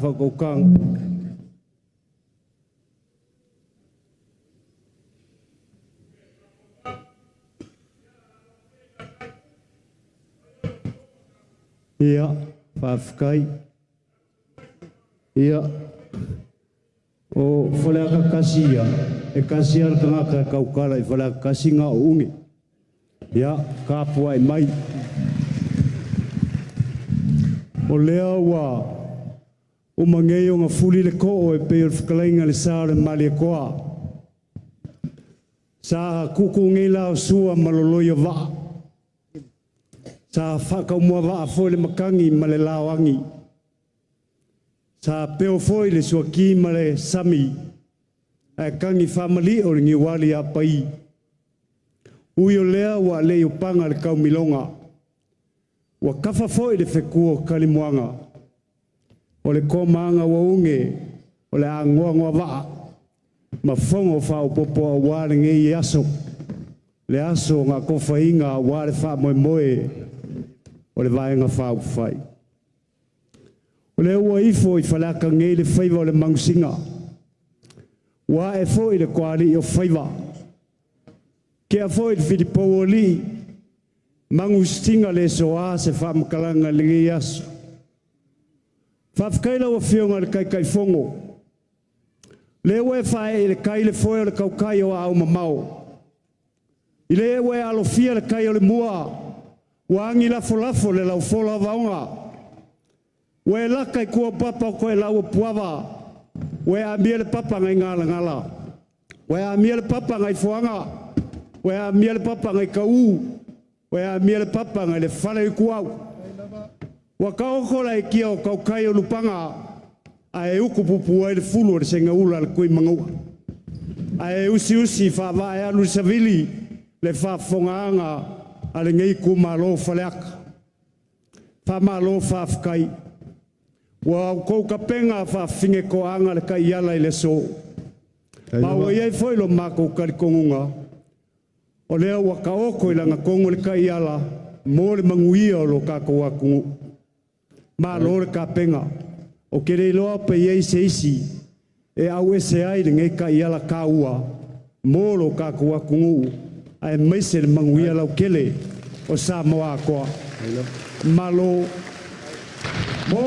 Faautautaga. Ia, faafetai. Ia, o Faleata 1 ia, e tasi lava le tagata e tautala i Faleata 1 na o Uni. Ia, tapuai mai. O lea ua uma nei ona fuli le too e pei o le fetalaiga i le sa o le Malietoa. Sa tutu nei la o Sua ma Loloiovaa. Sa faataumuavaa foi le matagi ma le laoagi. Sa peo foi le suati ma le sami, ae tagi faamalio le niuali a pai. Ui o lea ua alei o paga le taumiloga. Ua kafa foi le fetu o Kalimuaga. O le komaaga ua uge o le agoagoa vaa ma fogo faaopoopo aua lenei aso. Le aso na atofaina aua le faamoemoe o le Vaega Faaupufai. O lea ua ifo i Faleata nei le faiva o le manusina. Ua ae foi le toalii o faiva. Tea foi le filipou o alii, manusina le soa se faamatalaga i lenei aso. Faafetai lau Afioga i le Taitaifono, lea ua e faaee i le tai le foe o le tautai o aao mamao. I le ua e alofia le tai o le mua, ua agi lafolafo le laufola o vaoga. Ua e laka i tua o papa o toelau o Puava, ua e amia le papa nai Galagala, ua e amia le papa nai Foaga, ua e amia le papa nai Kaū, ua e amia le papa nai le fale o Ituau. Ua taoto la aitia o tautai o Lupaga, ae utupupu ai le fulu o le segaula a le Tuimanua. Ae usiusi faavaa e alu i le savili le faafofogaaga a lenei itumalo o Faleata. Faamalo faafetai. Ua outou tapena faafafine toaga le taiala i le aso. Ma ua i ai foi lo matou talitonuga, o lea ua taoto i lagatonu le taiala mo le manuia o lo tatou atunuu. Malo le tapena. Ou te le iloa pe i ai se isi e auese ai lenei taiala taua mo lo tatou atunuu aemaise le manuia lautele o Samoa atoa. Malo mo